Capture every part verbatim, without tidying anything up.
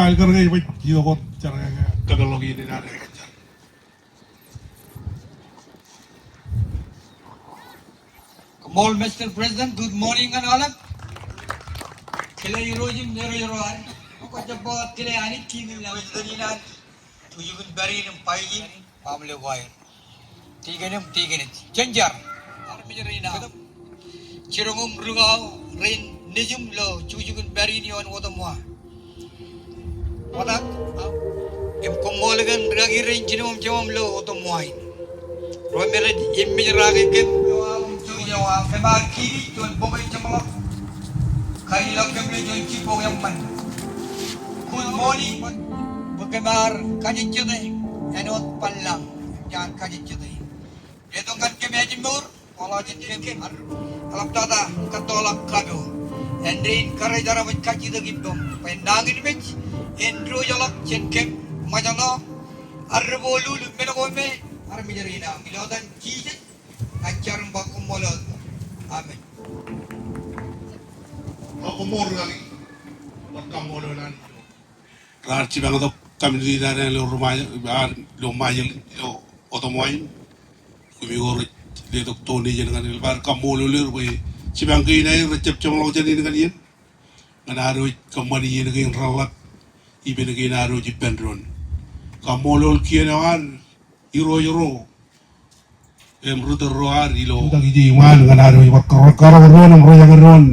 Al kar ke ej baj itok wōt jar ke kōpeḷḷọk iien in ad. Koṃṃool, Mister President. Good morning ñan aolep. Kile Irooj im Irooj ro ad. Kwō jab ba kile Anij kiiñ in ḷọk ej tōl in an tujukin pād in im baj in. Baaṃle ko aer. Tikōn im tikinij. Jen jar. Armej rein aṃ. Jiroñ im rūkaki rein nejūṃ ilo jujukin pād in ioon Otumwa. Ṃokta im koṃṃool kōn rūkaki rein jinoe im jemaṃ ilo Otumwa in. Ro me rej eṃṃejrake kōm eo aṃ im juon eo aṃ. Kōm ar kiiō juon bok eo jeṃḷọk. Kar ilọk kōm ilo juon jibboñ eṃṃan. Good morning. Bwe kōm ar kajejjete āinwōt bar lañ. Im ar kajejjete. Letok ñan kōm ājmour, waḷọk jān kōm, eḷaptata im kōttoḷọk kapo. Āindein kōrā ej armej kajjitōk ippem. Bwe nañinmej en diwōjḷọk jān kōm, ṃōjṇọ, arrepolul im men ko me, armej rein aṃ. Ilo etan Jisōs ña ij jar im ba koṃṃool. Amen. Koṃṃool rūkaki. Bar kaṃṃoolol Anij. Raar jipañ tok community in ad ilo ri Ṃajeḷ, ilo Ṃajeḷ, ilo Otumwa in. Kumi ko rej letok donation ñan er, bar kaṃṃoolol er bwe jipañ kein aer rej jab jeṃḷọk jān in ñan iien. Ñan ad wōj kōṃṃani iien kein reḷḷap, ippān kein ad wōj ippān doon. Kaṃṃoolol kien eo ad, irooj ro, im ri tōl ro ad ilo. Im ij iṃaan ñan ad wōj bar kar-, karōk doon im rejañe doon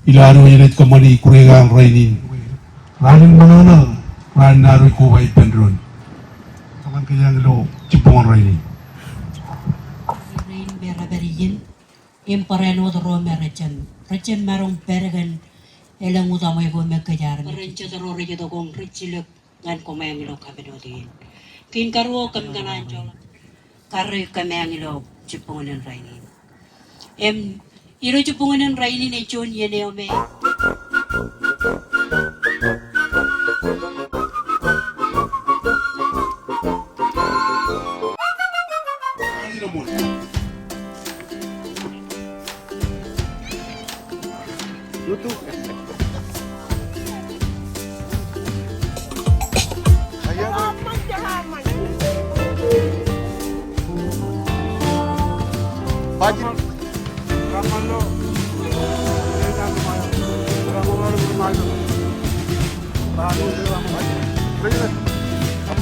ilo ad wōj enaaj kōṃṃani ikure ko an rainin. Raan in ṃōṇōṇō, raan in ad wōj koba ippān doon. Eḷaññe kōjeañ ilo jibboñōn rainin. Rein me rej pād iien, im barāinwōt ro me rej jab, rej jab maroñ pād kōn elōñ utaṃwe ko me kōj armej. Ren jet ro rej itok im rej jilōk ñan kōmeañ ilo kaminot in. Kein karuo kōm kōṇaan joḷọk kar kōmeañ ilo jibboñōn in rainin. Im ilo jibboñōn in rainin ej juon iien eo me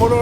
Ball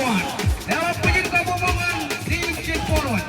one. Eḷap bwijin kabbokbok ñan team Jibboñōn.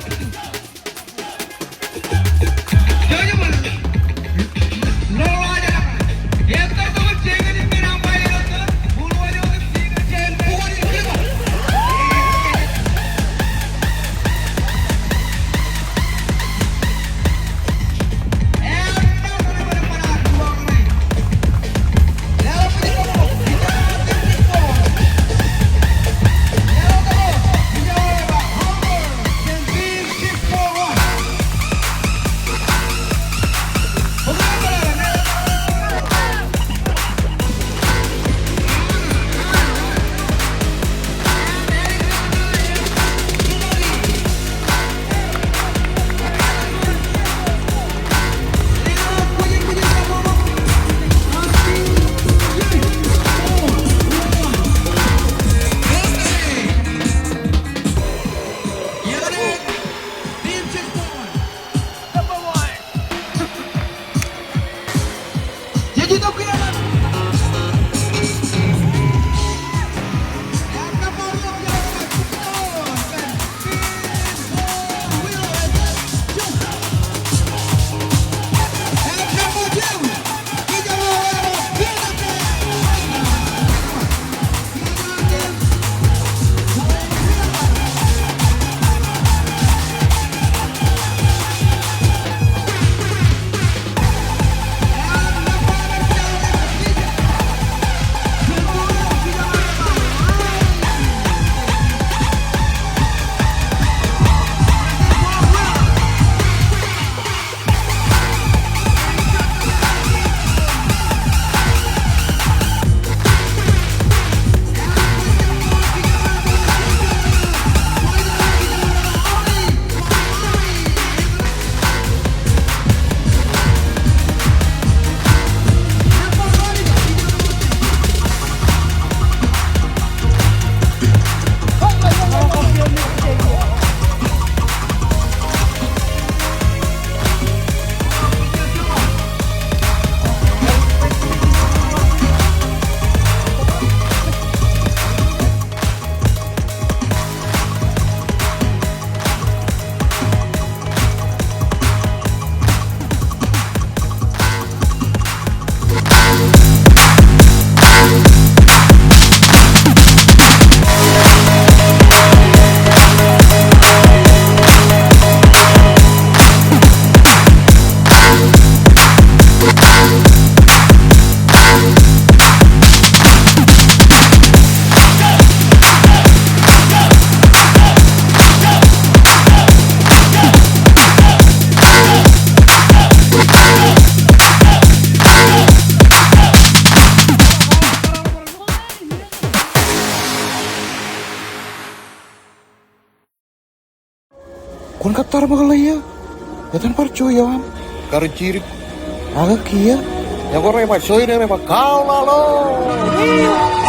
Kwōn kōttar ṃōk ḷe ia. Etan bar jo ioan. Kar jidik. Ak kiiō. Ekwe rej ba, joñoul eo rej ba, kaḷaḷo.